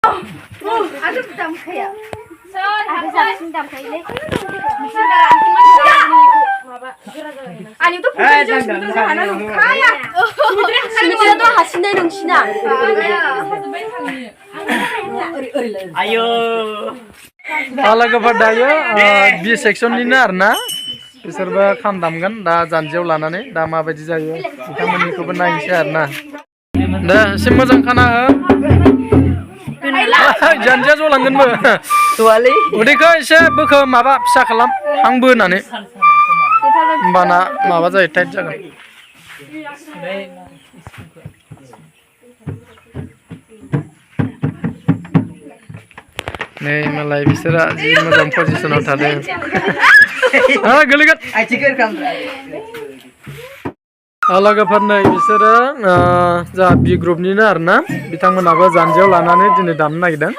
Aduh, dam kaya. Ada jam dam kaya. 아니 또 보여줘 싶은 사람 하나 가야. 심지어 또 하신다 이런시나. Ayo. Alaga padaya B section ni arna. Bisorba kham damgan da janjiaw lanane da mabaidi jayo. Bitamoniखौबो नायनोसै arna. Da एसे मोजां खाना हो. Janjiया जलांगोनबो. Tuali. उदैखौ एसे बोखो माबा फिसा खालाम हांबो होननानै. होमबाना माबा जायो टाइट जागोन नै मालाय बिसोरा जि मोजां पजिसनाव थादों गोलैगोन Acikan kan. लोगोफोर नै बिसोरो जा बि ग्रुपनिनो आरोना बिथांमोनाबो जानजियाव लानानै दिनै दामनो नागिरदों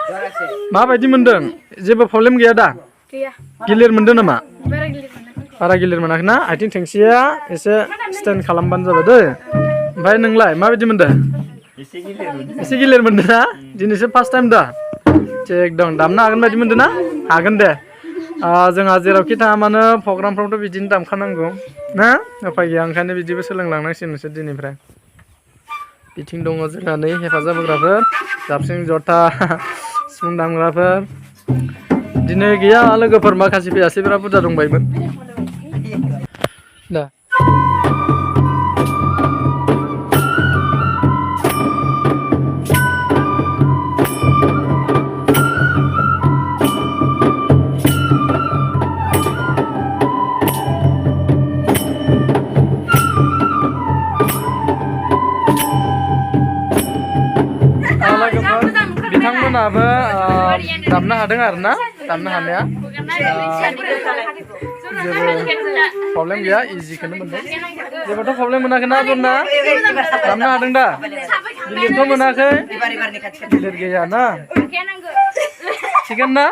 माबायदि मोनदों जेबो प्रब्लेम गैया दा गैया गिलिर मोनदों नामा बारा गिलिर मोनाखै बारा गिलिर मोनाखै ना आथिं थेंसेया एसे स्टेन्ड खालामबानो जाबाय दै ओमफ्राय नोंलाय माबायदि मोनदों एसे गिलिर मोनदों ना दिनैसो फार्स्ट टाइम दा थिग दं दामनो हागोन बायदि मोनदों ना हागोन दे जोंहा जेरावखि थाङा मानो प्रग्रामफ्रावथ' बिदिनो दामखानांगौ ना उफाय गैया ओंखायनो बिदिबो सोलोंलांनांसिगोन नोंसोर दिनैनिफ्राय बिथिं दङ जोंहा नै हेफाजाब होग्राफोर जाबस्रिं जथा सिफुं दामग्राफोर दिनै गैया लोगोफोर माखासे फैयासै बिराद बुरजा दंबायमोन दा बिथांमोनाबो दामनो हादों आरोना दामनो हानाया जेबो प्रब्लेम गैया इजिखौनो मोनदों जेबोथ' प्रब्लेम मोनाखै ना जन्ना दामनो हादों दा गिलिरथ' मोनाखै गिलिर गैया ना थिगानो ना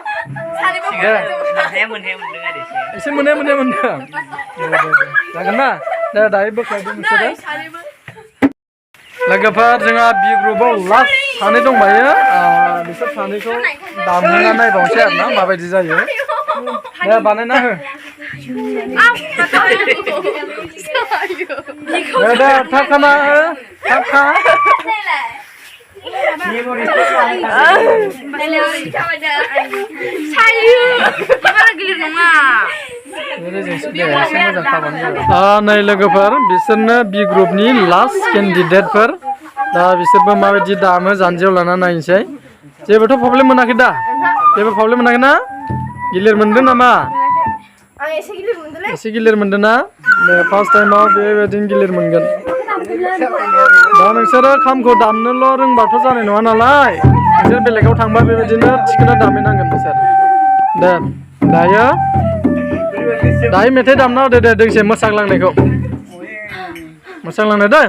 एसे मोननाया मोनदों जागोन ना दे दायो बोख्लायदो नोंसोरो लोगोफोर जोंहा बि ग्रुपआव लास्ट सानै दंबायो बिसोर सानैखौ दामहोना नायबावनोसै आरोना माबायदि जायो दे बानायना हो दे थाब खाना हो थाब खा नै लोगोफोर बिसोरनो बि ग्रुपनि लास्ट केन्डिडेटफोर दा बिसोरबो माबायदि दामो जानजियाव लाना नायनोसै जेबोथ' प्रब्लेम मोनाखै दा जेबो प्रब्लेम मोनाखै ना गिलिर मोनदों नामा एसे गिलिर मोनदों ना फार्स्ट टाइमाव बेबायदिनो गिलिर मोनगोन दा नोंसोरो खामखौ दामनोल' रोंबाथ' जानाय नङा नालाय नोंसोर बेलेगाव थांबा बेबायदिनो थिखोना दामहैनांगोन नोंसोर दे दायो मेथाइ दामना होदो दे दोंसे मोसाग्लांनायखौ मोसाग्लांनो दे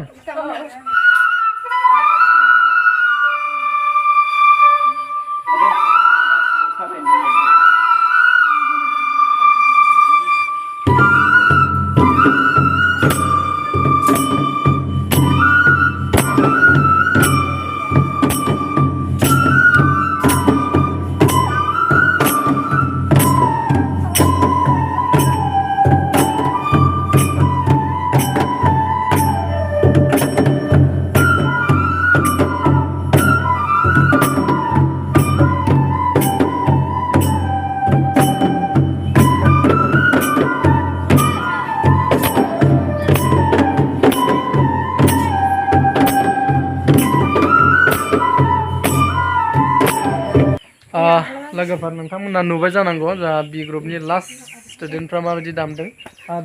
लोगोफोर नोंथांमोना नुबाय जानांगौ जा बि ग्रुपनि लास्ट स्टुडेन्टफ्रा माबायदि दामदों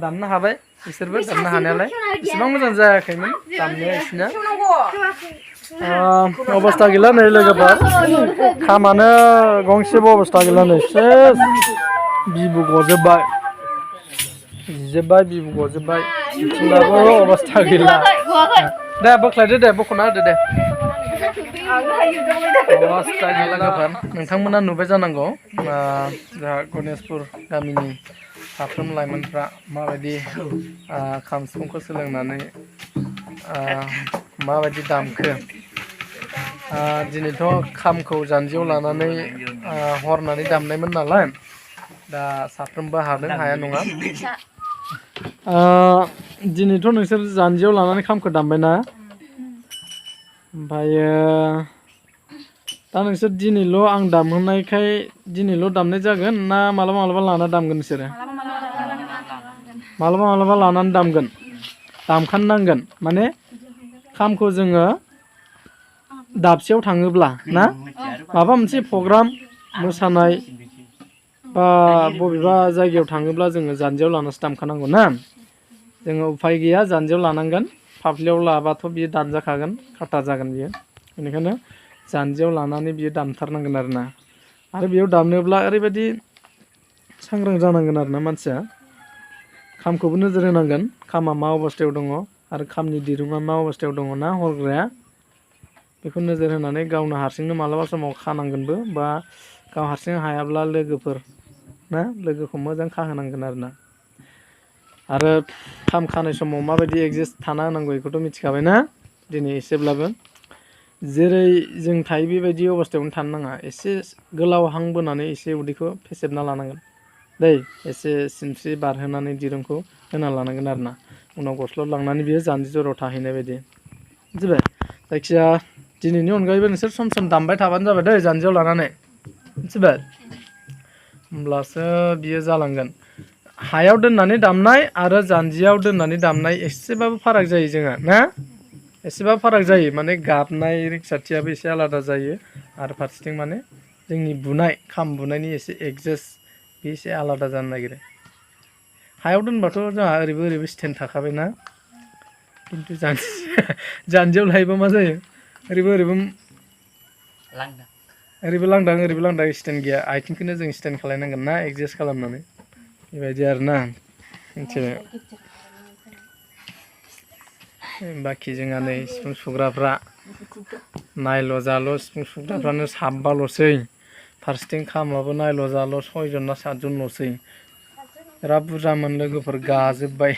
दामनो हाबाय बिसोरबो दामनो हानायालाय इसेबां मोजां जायाखैमोन दामनाया बिसिना अबस्था गैला नै लोगोफोर खामानो गंसेबो अबस्था गैला नै सेस बिबु गजोब्बाय बिबु गजोब्बाय बिथिंबाबो अबस्था गैला दे बोख्लायदो दे बख'ना होदो दे अबस्था गैला लोगोफोर नोंथांमोना नुबाय जानांगौ जोंहा गनेशपुर गामिनि साफ्रोम लाइमोनफ्रा माबायदि खाम सिफुंखौ सोलोंनानै माबायदि दामखो दिनैथ' खामखौ जानजियाव लानानै हरनानै दामनायमोन नालाय दा साफ्रोमबो हादों हाया नङा दिनैथ' नोंसोर जानजियाव लानानै खामखौ दामबायना ओमफ्रायो दा नोंसोर दिनैल' आं दामहोनायखाय दिनैल' दामनाय जागोन ना मालाबा मालाबा लाना दामगोन नोंसोरो मालाबा मालाबा लानानै दामगोन दामखानांगोन माने खामखौ जोङो दाबसेयाव थाङोब्ला ना माबा मोनसे प्रग्राम मोसानाय बा बबेबा जायगायाव थाङोब्ला जोङो जानजियाव लानासो दामखानांगौ ना जोङो उफाय गैया जानजियाव लानांगोन फाफ्लियाव लाबाथ' बियो दानजाखागोन खाटा जागोन बियो बेनिखायनो जानजियाव लानानै बियो दामथारनांगोन आरोना आरो बेयाव दामनोब्ला ओरैबायदि सांग्रां जानांगोन आरोना मानसिया खामखौबो नोजोर होनांगोन खामा मा अबस्थायाव दङ आरो खामनि दिरुङा मा अबस्थायाव दङ ना हरग्राया बेखौ नोजोर होनानै गावनो हारसिंनो मालाबा समाव खानांगोनबो बा गाव हारसिं हायाब्ला लोगोफोर ना लोगोखौ मोजां खाहोनांगोन आरोना आरो खाम खानाय समाव माबायदि एडजास्ट थाना होनांगौ बेखौथ' मिथिखाबाय ना दिनै एसेब्लाबो जेरै जों थायो बेबायदि अबस्थायावनो थानो नाङा एसे गोलाव हां बोनानै एसे उदैखौ फेसेबना लानांगोन दै एसे सिनस्रि बारहोनानै दिरुंखौ होना लानांगोन आरोना उनाव गस्ल' लांनानै बियो जानजि जराव थाहैनाय बायदि मिथिबाय जायखिजाया दिनैनि अनगायैबो नोंसोर सम सम दामबाय थाबानो जाबाय दै जानजियाव लानानै मिथिबाय होमब्लासो बियो जालांगोन हायाव दोननानै दामनाय आरो जानजियाव दोननानै दामनाय एसेबाबो फाराग जायो जोंहा ना एसेबाबो फाराग जायो माने गाबनाय रिंसारथियाबो एसे आलादा जायो आरो फारसेथिं माने जोंनि बुनाय खाम बुनायनि एसे एडजास्ट बे एसे आलादा जानो नागिरो हायाव दोनबाथ' जोंहा ओरैबो ओरैबो स्टेन्ड थाखाबायना खिन्थु जानजियाव लायोबा मा जायो ओरैबो ओरैबो लांदां ओरैबो लांदां स्टेन्ड गैया आथिंखौनो जों स्टेन्ड खालायनांगोन ना एडजास्ट खालामनानै बेबायदि आरोना मिथिबाय बाखि जोंहा नै सिफुं सुग्राफ्रा नायल' जाल' सिफुं सुग्राफ्रानो साबबाल'सै फारसेथिं खामाबो नायल' जाल' 6 जन ना 7 जनल'सै बिराद बुरजामोन लोगोफोर गाजोब्बाय